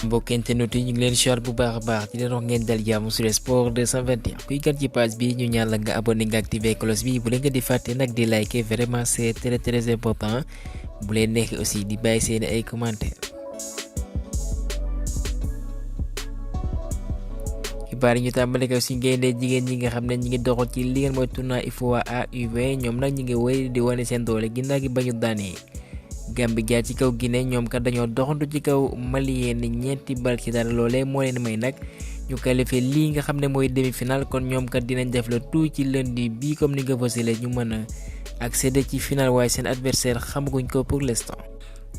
mbokk internet yi ñu ngi leen siwaat bu baax a baax di leen wax ngeen dal jàmm sur sport 221 kuy gan ci page bi ñu ñaan la nga abonné nga activer cloche bi bu leen nga di fàtte nag di liker vraiment c'est très important bu leen neexee aussi di bàyyi seen ay commentaires. xibaar yi ñu tàmbale ko suñu gaynde jigéen ñi nga xam ne ñi ngi doxal ci li ngeen mooy tournoi UFOA AU20 ñoom nag ñi ngi wéy di wane seen doole ginnaaw gi bañu daanee Gambie jaar ci kaw Guinée ñoom kat dañoo doxantu ci kaw Malien ñeenti bal ci dara loolee moo leen may nag ñu qualifié lii nga xam ne mooy demi-finale kon ñoom kat dinañ def le tout ci lundi bii comme ni nga fësale ñu mën a accéder ci finale waaye seen adversaire xamaguñ ko pour l'instant.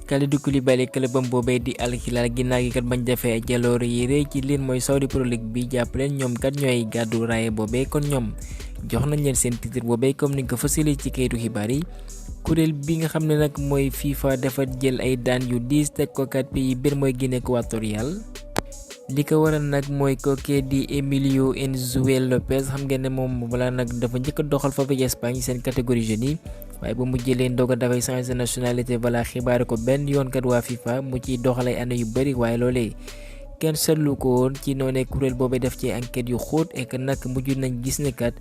Kalidou Koulibaly clubam boobee di Al Hilal ginnaaw gi kat bañ defee ay jaloore yi rëy ci liin mooy Saudi Pro League bi jàpp leen ñoom kat ñooy gàddu raaye boobee kon ñoom jox nañ leen seen titre boobee comme ni nga ko fësale ci kayitu xibaar yi. kuréel bi nga xam ne nag mooy FIFA dafa jël ay daan yu diis teg ko kat pays biir mooy Guinée équatoriale li ko waral nag mooy kookee di Emilio Enzuel Lopez xam ngeen ne moom wala nag dafa njëkk a doxal foofu ci Espagne seen catégorie jeunes yi waaye ba mu jëlee ndoga dafay changer nationalité wala xibaare ko benn yoon kat waa FIFA mu ciy doxal ay année yu bëri waaye loolee kenn seetlu ko woon ci noonee kuréel boobee def ci enquête yu xóot et que nag mujj nañ gis ne kat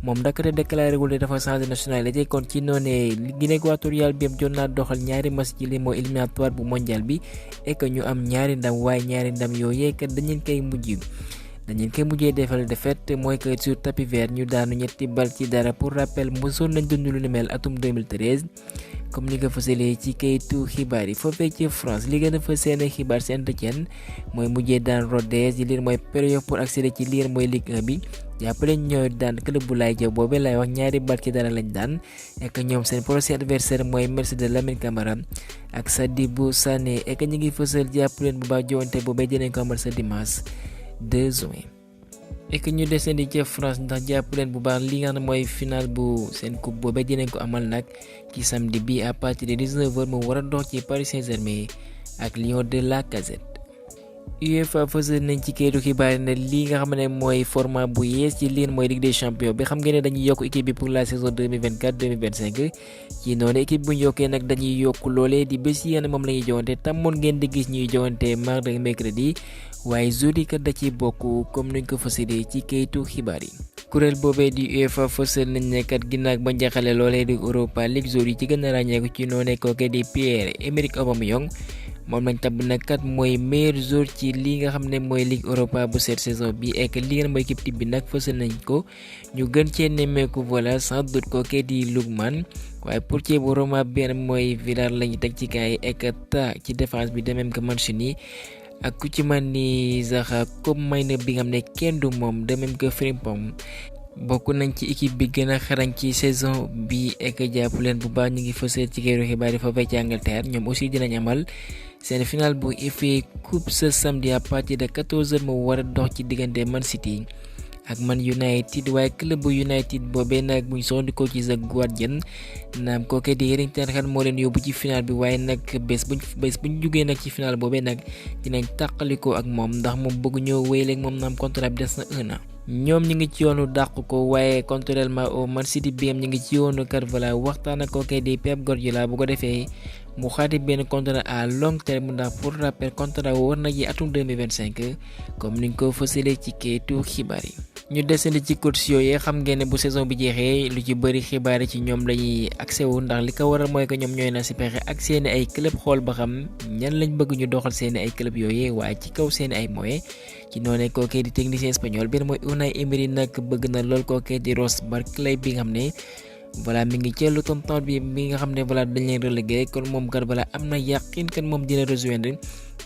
moom ndakate déclaré wul ne dafa changé nationalité kon ci noonee Guinée équatoriale bi jot naa doxal ñaari match ci li mooy éliminatoire bu mondial bi et que ñu am ñaari ndam waaye ñaari ndam yooyee kat dañu koy mujjee defal défaite mooy que sur tapis vert ñu daanu ñetti bal ci dara pour rappel mosoon nañ dund lu ni mel atum 2013. comme ni nga fësalee ci kayitu xibaar yi foofee ci France li gën a fës seen xibaar Saint-Étienne mooy mujjee daan Rodez yi liir mooy période pour accéder ci liir mooy Ligue 1 bi jàppale ñooy daan club bu Laye Diaw boobee lay wax ñaari bal ci dara lañ daan et que ñoom seen prochain adversaire mooy Mercedes Lamine Camara ak Sadibou Sané et que ñu ngi fësal jàppaleen bu baax joŋante boobee dinañ ko amal sa dimanche 2 juin. et que ñu desandi ci France ndax jàpp leen bu baax li nga xam ne mooy final bu seen coupe boobee dinañ ko amal nag ci samedi bi à partir de 19h mu war a dox ci Paris Saint-Germain ak Lyon de Lacazette. UEFA fësal nañ ci kayitu xibaar ne lii nga xam ne mooy format bu yees ci lii mooy Ligue des Champions bi xam ngeen ne dañuy yokk équipe bi pour la saison 2024-2025 ci noonu équipe bu ñu yokkee nag dañuy yokk loolee di bés yi moom la ñuy joŋante tàmmoon ngeen di gis ñuy joŋante mardi ak mercredi waaye jeudi kat da ciy bokk comme nuñ ko fësalee ci kayitu xibaar yi. kuréel boobee di UEFA fësal nañ ne kat ginnaaw ba njaxale loolee di Europa League joueurs yi ci gën a ràññeeku ci noonu kooke di Pierre-Emerick Aubameyang moom lañ tabb nag kat mooy meilleur joueur ci li nga xam ne mooy Ligue Europa bu cette saison bi et que li ngeen mooy équipe type bi nag fësal nañ ko ñu gën cee nemmeeku voilà sans doute kookee di Lookman waaye pour ci bu Roma benn mooy Villar lañu teg ci kaay et que ta ci défense bi de même que Mancini ak ku ci man ni Zaha comme may na bi nga xam ne kenn du moom de même que Frimpong bokk nañ ci équipe bi gën a xarañ ci saison bi et que jàpp leen bu baax ñu ngi fësal ci këru xibaar yi foofee ci Angleterre ñoom aussi dinañ amal seen final bu FA Coupe ce samedi à partir de 14h mu war a dox ci diggante Man City ak Man United waaye club bu United boobee nag buñ soxandikoo ci The Guardian naam kooke di Erik ten Hag moo leen yóbbu ci final bi waaye nag bés buñ jugee nag ci final boobee nag dinañ tàqalikoo ak moom ndax moom bëgg ñoo wéyale ak moom naam contrat bi des na 1 an. ñoom ñu ngi ci yoonu dàq ko waaye contrairement au Man City bi ñu ngi ci yoonu kat voilà waxtaan ak kooke di Pep Guardiola bu ko defee mu xaati benn contrat à long terme ndax pour rappel contrat war na ji atum 2025 comme niñ ko fësalee ci kayitu xibaar yi. ñu desandi ci coach yooyu xam ngeen ne bu saison bi jeexee lu ci bëri xibaar yi ci ñoom lañuy accès wu ndax li ko waral mooy que ñoom ñooy na si pexe ak seeni ay club xool ba xam ñan lañ bëgg ñu doxal seeni ay club yooyu waaye ci kaw seeni ay moyens ci noonu kookee di technicien espagnol bi mooy Unai Emery nag bëgg na lool kookee di Ross Barkley bi nga xam ne voilà mi ngi ci Luton Town bi mi nga xam ne voilà dañ leen relégué kon moom kat voilà am na yàqin kan moom dina rejoindre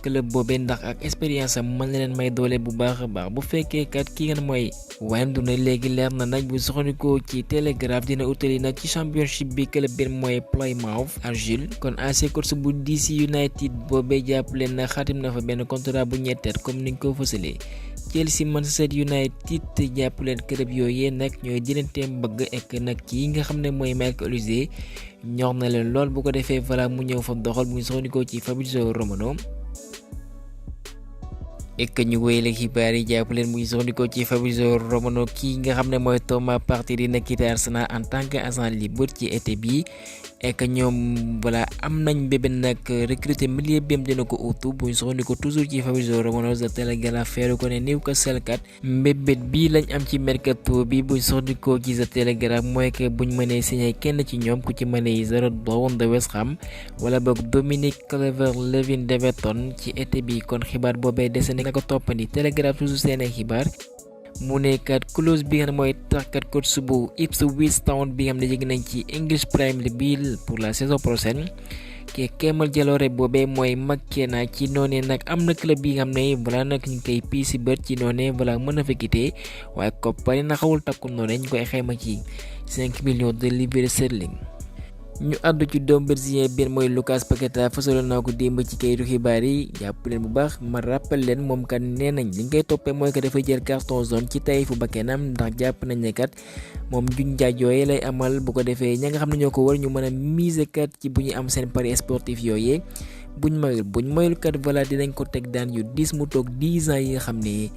club boobee ndax ak expérience am mën na leen may doole bu baax a baax bu fekkee kat ki nga mooy Wayne Rooney léegi leer na nag bu soxandikoo ci Telegraph dina utali nag ci championship bi club bi mooy Plymouth Argyle kon ancien coach bu DC United boobee jàpp leen na xaatim na fa benn contrat bu ñetteel comme niñ ko fësalee. Chelsea Manchester United jàpp leen club yooyu nag ñooy jëlanteem bëgg ek nag kii nga xam ne mooy Michael Olise ñor na leen lool bu ko defee voilà mu ñëw fa doxal bu ñu soxandikoo ci Fabrizio Romano. ek ñu wéyale xibaar yi jàpp leen muy soxandikoo ci Fabrizio Romano kii nga xam ne mooy Thomas Partey dina quitter Arsenal en tant que agent libre ci été bi et que ñoom voilà am nañ bébé nag recruter milieu bi am dina ko utu buñ soxandikoo toujours ci Fabrizio Romano The Telegraph feeru ko ne Newcastle kat mbébét bii lañ am ci mercato bi buñ soxandikoo ci The Telegraph mooy que buñ mënee signé kenn ci ñoom ku ci mënee Jarrod Bowen de West Ham wala boog Dominic Calvert-Lewin d'Everton ci été bi kon xibaar boobee dese na ko toppandi Telegraph toujours seen xibaar mu ne kat clause bi nga xam ne mooy tax kat coach bu Ipswich Town bi nga xam ne yëg nañ ci English Premier League pour la saison prochaine ke kemal jaloore boobee mooy McKenna ci noonee nag am na club bi nga xam ne voilà nag ñu ngi koy piisi bët ci noonee voilà mën na fa quitter waaye koppari na xawul takku noonee ñu koy xayma ci 5 millions de livres sterling. ñu àddu ci doom brésilien bi mooy Lucas Paquetá fasaloon naa ko démb ci kayitu xibaar yi jàpp leen bu baax ma rappel leen moom kat nee nañ li ñu koy toppee mooy que dafay jël carton jaune ci tayifu bakkenam ndax jàpp nañ ne kat moom juñ jaaj yooyee lay amal bu ko defee ña nga xam ne ñoo ko war ñu mën a miser kat ci bu ñu am seen paris sportif yooyee buñ mayul kat voilà dinañ ko teg daan yu 10 mu toog 10 ans yi nga xam ne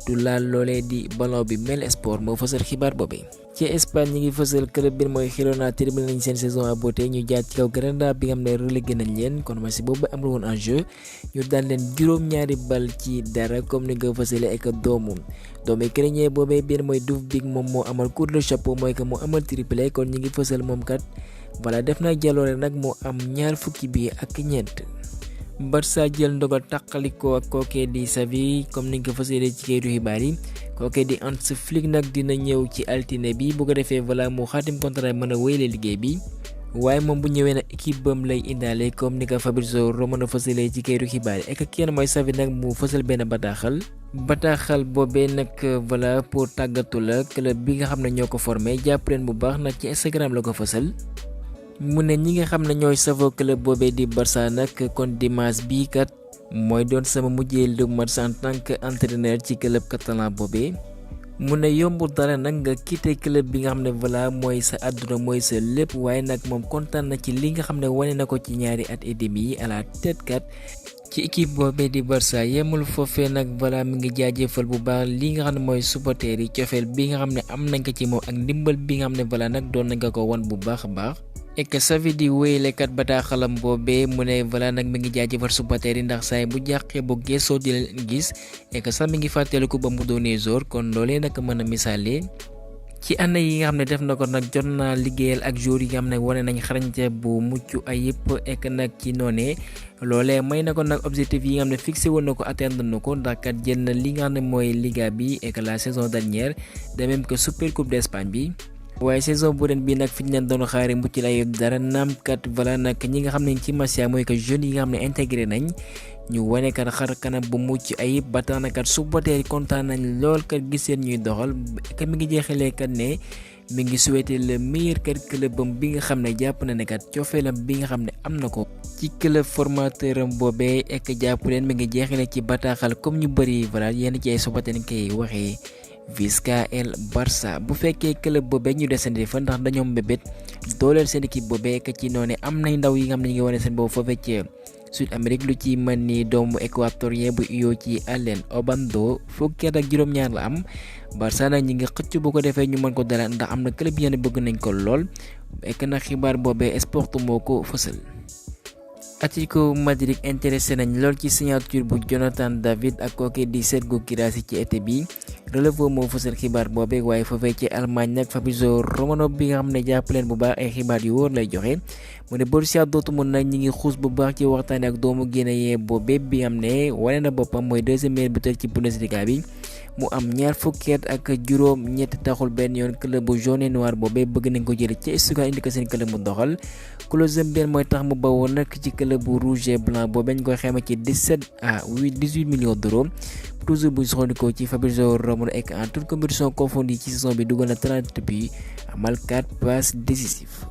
du laal loolee di ballon bi Mel Sport moo fësal xibaar boobee. ci Espagne ñi ngi fësal club bi mooy Girona terminé nañ seen saison à beauté ñu jaar ci kaw Granada bi nga xam ne relégué nañ leen kon match boobu amul woon en jeu ñu daan leen juróom-ñaari bal ci dara comme ni nga fësalee ak doomu ukrainien boobee biir mooy Duvbyk moom moo amal coup de chapeau mooy que moo amal triplé kon ñi ngi fësal moom kat voilà def na jaloore nag moo am ñaar fukki bi ak ñeent. Barça jël ndogal tàqalikoo ak kookee di Xavi comme ni nga ko fësalee ci kayitu xibaar yi kookee di Hans Flick nag dina ñëw ci altine bi bu ko defee voilà mu xaatim contrat mën a wéyale liggéey bi waaye moom bu ñëwee nag équipe bam lay indaale comme ni ko Fabrizio Romano fësalee ci kayitu xibaar yi ak kenn mooy Xavi nag mu fësal benn bataaxal boobee nag voilà pour tàggatu la club bi nga xam ne ñoo ko formé jàpp leen bu baax nag ci Instagram la ko fësal. mu ne ñi nga xam ne ñooy savo club boobee di Barça nag kon dimanche bii kat mooy doon sama mujjeelu match en tant que entraîneur ci club catalan boobee mu ne yombul dara nag nga quitté club bi nga xam ne voilà mooy sa àdduna mooy sa lépp waaye nag moom kontaan na ci li nga xam ne wane na ko ci ñaari at et demi yi à la tête kat ci équipe boobee di Barça yemul foofee nag voilà mi ngi jaajëfal bu baax li nga xam ne mooy supporters yi cofeel bi nga xam ne am nañ ko ci moom ak ndimbal bi nga xam ne voilà nag doon nañ ko wan bu baax a baax. et que Xavi di wéyalekat bataaxalam boobee mu ne voilà nag mi ngi jaajëfal supporters yi ndax saay bu jàqee bu geesoo di leen gis et que sax mi ngi fàttaliku ba mu doonee jour kon loolee nag mën a misaalee ci année yi nga xam ne def na ko nag jot naa liggéeyal ak joueurs yi nga xam ne wane nañ xarañte bu mucc ayib et que nag ci noonee loolee may na ko nag objectif yi nga xam ne fixé woon na ko atteindre na ko ndax kat jël na li nga xam ne mooy Liga bi et que la saison dernière de même que Super Coupe d'Espagne bi. waaye saison bu ren bi nag fi ñu leen doon xaare mucc la yëpp dara naam kat voilà nag ñi nga xam ne ci Masia mooy que jeunes yi nga xam ne intégré nañ ñu wane kat xar kanam bu mucc ayib ba tax na kat supporters yi kontaan nañ lool kat gis seen ñuy doxal kat mi ngi jeexalee kat ne mi ngi souhaité le meilleur kat clubam bi nga xam ne jàpp na ne kat cofeelam bi nga xam ne am na ko ci club formateur am boobee ek jàpp leen mi ngi jeexalee ci bataaxal comme ñu bëri voilà yenn ci ay supporters yi koy waxee. Visca el Barça bu fekkee club boobee ñu desandi fa ndax dañoo mbébét dooleel seen équipe boobee ka ci noone am nay ndaw yi nga xam ne ñu ngi wane seen boobu foofee ci Sud Amérique lu ci mën ni doomu équatorien bu uyoo ci Allen Obando fukki at ak juróom-ñaar la am Barça nag ñi ngi xëcc bu ko defee ñu mën ko dara ndax am na club yenn bëgg nañ ko lool ek na xibaar boobee Sport moo ko fësal. Atlético Madrid intéressé nañ lool ci signature bu Jonathan David ak kooke di Sergio Guirassy ci été bi Relevo moo fësal xibaar boobee waaye foofee ci Allemagne nag Fabrizio Romano bi nga xam ne jàpp leen bu baax ay xibaar yu wóor lay joxe mu ne Borussia Dortmund nag ñi ngi xuus bu baax ci waxtaane ak doomu Guinéen boobee bi nga xam ne wane na boppam mooy deuxième meilleur buteur ci Bundesliga bi mu am ñaar fukki at ak juróom ñetti taxul benn yoon club bu jaune et noir boobee bëgg nañ ko jële ci Stuttgart indi ko seen club mu doxal clause benn mooy tax mu bawoo nag ci club bu rouge et blanc boobee ñu koy xayma ci 17 à 18 millions d'euros toujours bu soxandikoo ci Fabrizio Romano ek en toute compétition confondue ci saison bi dugal na 30 buts amal 4 passes décisives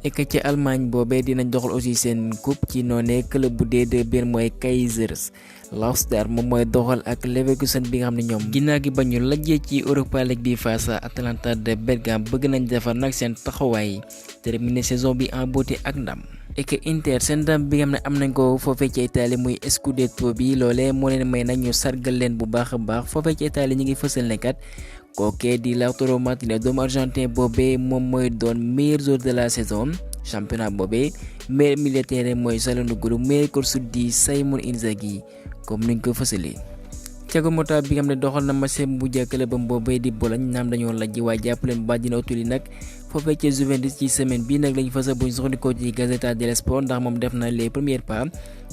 ek ci Allemagne boobee dinañ doxal aussi seen coupe ci noonee club bu D2 benn mooy Kaiserslautern moom mooy doxal ak Leverkusen bi nga xam ne ñoom ginnaaw gi ba ñu lajjee ci Europa League bi face à Atalanta de Bergame bëgg nañ defar nag seen taxawaay terminer saison bi en beauté ak ndam. et que Inter seen ndam bi nga xam ne am nañ ko foofee ci Italie muy Scudetto bi loolee moo leen may nag ñu sargal leen bu baax a baax foofee ci Italie ñi ngi fësal ne kat kookee di Lautaro Martinez doomu argentin boobee moom mooy doon meilleur joueur de la saison championnat boobee meilleur milieu de terrain mooy Çalhanoğlu meilleur course di Simone Inzaghi comme niñ ko fësalee. Thiago Motta bi nga xam ne doxal na match bu njëkk clubam boobee di Bologne naam dañoo lajj waaye jàpp leen ba dina utuli nag foofee ca Juventus ci semaine bii nag lañu fësal buñ soxandikoo ci Gazzetta dello Sport ndax moom def na les premiers pas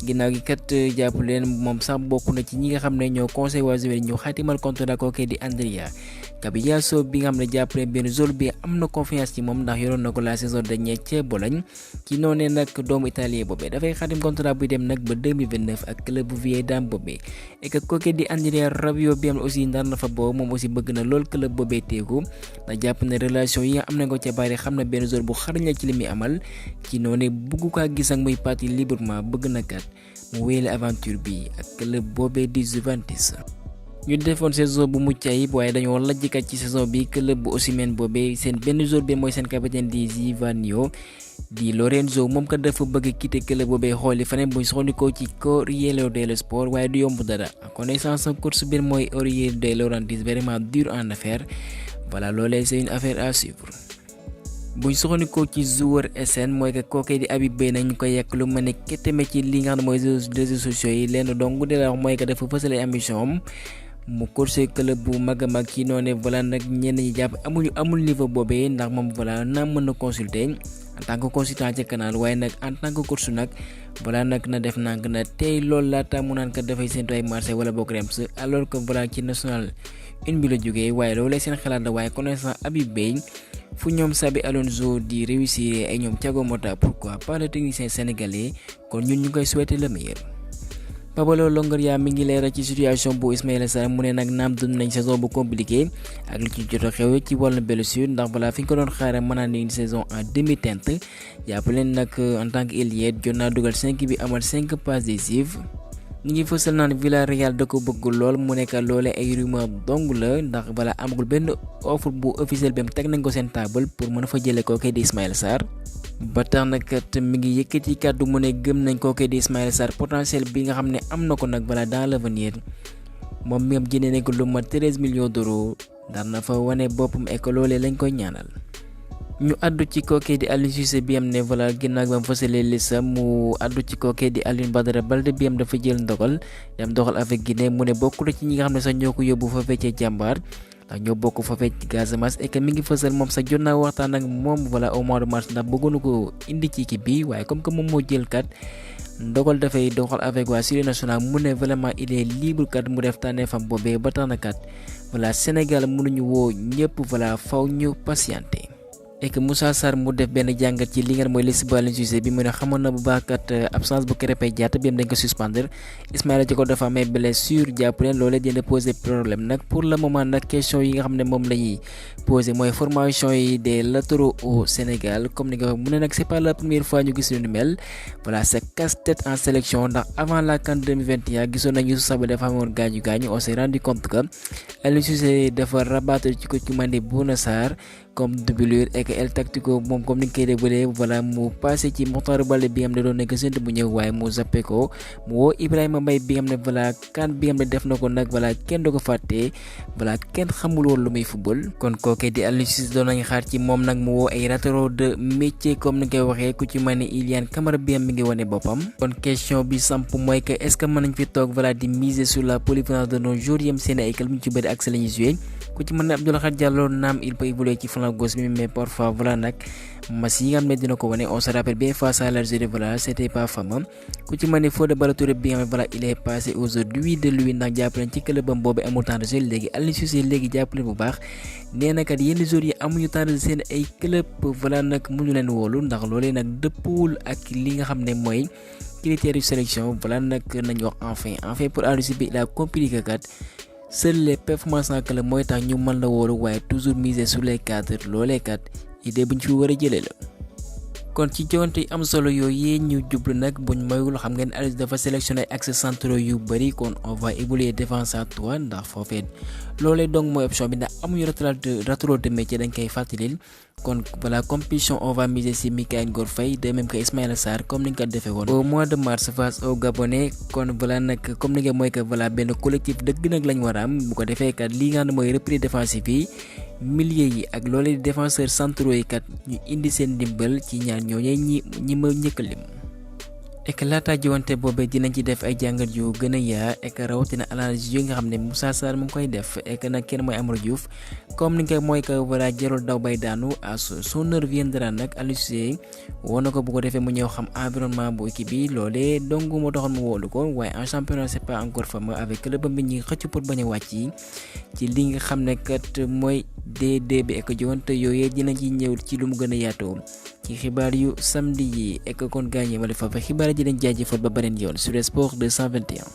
ginnaaw gi kat jàpp leen moom sax bokk na ci ñi nga xam ne ñoo conseil waa Juventus ñu xaatimal contrat kookee di Andrea Gabbiadoro bi nga xam ne jàpp leen benn joueur bi am na confiance ci moom ndax yoroon na ko la saison dernière ca Bologne ci noonee nag doomu italien boobee dafay xaatim contrat buy dem nag ba 2029 ak club bu Viedam boobee et que kookee di Andrea Rabiot bi am na aussi ndar na fa boobu moom aussi bëgg na lool club boobee teeku ndax jàpp ne relation yi nga am na ko ca bari xam na benn joueur bu xarañ la ci li muy amal ci noonee bëgg kaa gis ak muy parti librement bëgg na kat mu wéyale aventure bi ak club boobee di Juventus. ñu defoon saison bu mucc ayib waaye dañoo lajjkat ci saison bi club bu Osimhen boobee seen benn joueur bi mooy seen capitaine di Giovanni di Lorenzo moom kat dafa bëgg quitter club boobee xooli faneen buñ soxandikoo ci Corriere dello Sport waaye du yomb dara connaissance sa course bi mooy Aurelien De Laurentiis vraiment dur en affaire voilà loolee c'est une affaire à suivre. buñ soxandikoo ci joueur SN mooy que kookee di Habib Beye nag ñu koy yàq lu ma ne keteme ci li nga xam ne mooy réseaux sociaux yi lenn dong de la wax mooy que dafa fësal ay ambition am mu course club bu mag a mag ci noonu voilà nag ñenn ñi jàpp amul niveau boobee ndax moom voilà naa mën na consulter en tant que consultant ca canal waaye nag en tant que course nag voilà nag na def nank na tey loolu laata mu naan kat dafay séntu ay marché wala bokk Reims alors que voilà ci national une bi la jógee waaye loolu seen xalaat la waaye connaissant Habib Beye fu ñoom Xabi Alonso di réussir ay ñoom Thiago Motta pourquoi pas le technicien sénégalais kon ñun ñu koy souhaiter le meilleur. Pablo Longoria mi ngi leeral ci situation bu Ismaïla Sarr mu ne nag naam dund nañ saison bu compliqué ak li ci jot a xew ci wàllu blessure ndax voilà fi ñu ko doon xaaree mën naa ne une saison en demi-teinte jàpp leen nag en tant que ailier jot naa dugal 5 bi amal 5 passes décisives. ñu ngi fësal naan Villarreal da ko bëgg lool mu nekk loole ay rumeur dong la ndax voilà amagul benn offre bu officiel bi teg nañ ko seen table pour mën a fa jëlee kookee di Ismaïla Sarr. ba tax nag kat mi ngi yëkkati kàddu mu ne gëm nañ kookee di Ismaïla Sarr potentiel bi nga xam ne am na ko nag voilà dans l'avenir moom mi am jëndee nañ ko lu mat 13 millions d'euros ndax na fa wane boppam et que loolee lañ koy ñaanal. ñu addu ci kookee di Aliou Cissé bi am ne voilà ginnaaw ba mu fësalee lista mu addu ci kookee di Alioune Badara Balde bi am dafa jël ndogal dem doxal avec Guinée mu ne bokk na ci ñi nga xam ne sax ñoo ko yóbbu fa feccee jàmbaar ndax ñoo bokk fa fecc Casamance et que mi ngi fësal moom sax jot naa waxtaan ak moom voilà au mois de mars ndax bëggoon ko indi ci équipe bi waaye comme que moom moo jël kat ndogal dafay doxal avec waa série nationale mu ne vraiment il est libre kat mu def tànneefam boobee ba tax na kat voilà Sénégal mënuñu woo ñëpp voilà faw ñu patienté. et que Moussa Sarr mu def benn jàngat ci li nga mooy liste bu Aliou Cissé bi mu ne xamoon na bu baax kat absence bu Krépin Diatta bi am dañ ko suspendre Ismaïla Jakobs dafa amee blessure jàpp leen loolee dina poser problème nag pour le moment nag question yi nga xam ne moom la ñuy poser mooy formation yi des latéraux au Sénégal comme ni nga wax mu ne nag c'est pas la première fois ñu gis lu ni mel voilà c'est casse-tête en sélection ndax avant la CAN 2021 gisoon nañu Youssouf Sabaly dafa amoon gaañu on s'est rendu compte que Aliou Cissé dafa rabattre ci ko ci mën di Bouna Sarr comme doublure et que El Tactico moom comme ni nga koy déggee voilà mu passé ci Mokhtar Baldé bi nga xam ne doon nekk séntu bu ñëw waaye mu zappé ko mu woo Ibrahima Mbaye bi nga xam ne voilà kan bi nga xam ne def na ko nag voilà kenn du ko fàtte voilà kenn xamul woon lu muy football kon kookee di Aliou Cissé doon nañu xaar ci moom nag mu woo ay latéraux de métier comme ni nga koy waxee ku ci mel ni Iliane Camara bi mi ngi wane boppam. kon question bi samp mooy que est-ce que mën nañ fi toog voilà di miser sur la polyvalence de nos joueurs yam seen ay club ñu ci bëri ak sa la ñuy joué ku ci mën ne Abdoulaye Khat Diallo naam il peut évoluer ci flanc gauche bi mais parfois voilà nag match yi nga xam ne dina ko wane on se rappelle bien face à l'Algérie voilà c'était pas fameux ku ci mën ne Fodé Ballo-Touré bi nga xam ne voilà il est passé aujourd'hui de lui ndax jàppale ci clubam boobu amul temps de jeu léegi Aliou Cissé léegi jàppale bu baax nee na kat yenn joueurs yi amuñu temps de jeu seen ay club voilà nag mënu leen wóolu ndax loolee nag dëppwul ak li nga xam ne mooy critères yu sélection voilà nag nañu wax enfin pour Aliou Cissé bi il a compliqué kat seules les performances en club mooy tax ñu mën la wóolu waaye toujours miser sur les cadres loolee kat idée bu ñu fi war a jëlee la. kon ci joŋante yi am solo yooyu ñu jublu nag buñ moyul xam ngeen Aliou dafa sélectionné axes centraux yu bëri kon on va évoluer défense à 3 ndax foofee loolee donc mooy option bi ndax amuñu latéraux de métier dañ koy fàttalil kon voilà compétition on va miser sur Mikayil Ngor Faye de même que Ismaïla Sarr comme ni nga ko defee woon au mois de mars face au Gabonais kon voilà nag comme ni nga mooy que voilà benn collectif dëgg nag lañ war a am bu ko defee kat li nga xam ne mooy reprise défensif yi milieu yi ak loolee di défenseurs centraux yi kat ñu indi seen ndimbal ci ñaar ñooñee ñi ma njëkk a lim et que laata jiwante boobee dinañ ci def ay jàngat yu gën a yaa et que rawatina analyse yi nga xam ne Moussa Sarr mu ngi koy def et que nag kenn mooy Amadou Diouf comme ni nga mooy que voilà jarul daw bay daanu à son heure viendra nag Aliou Cissé woo na ko bu ko defee mu ñëw xam environnement bu équipe bi loolee dong moo taxoon mu wóolu ko waaye en championnat c'est pas encore fameux avec club bi ñi xëcc pour bañ a wàcc ci li nga xam ne kat mooy D2 bi et que jiwante yooyee dinañ ci ñëw ci lu mu gën a yaatoo ci xibaar yu samedi yi et que kon gaañee ma defa fa xibaar ji leen jaajëfal ba beneen yoon sur le sport 221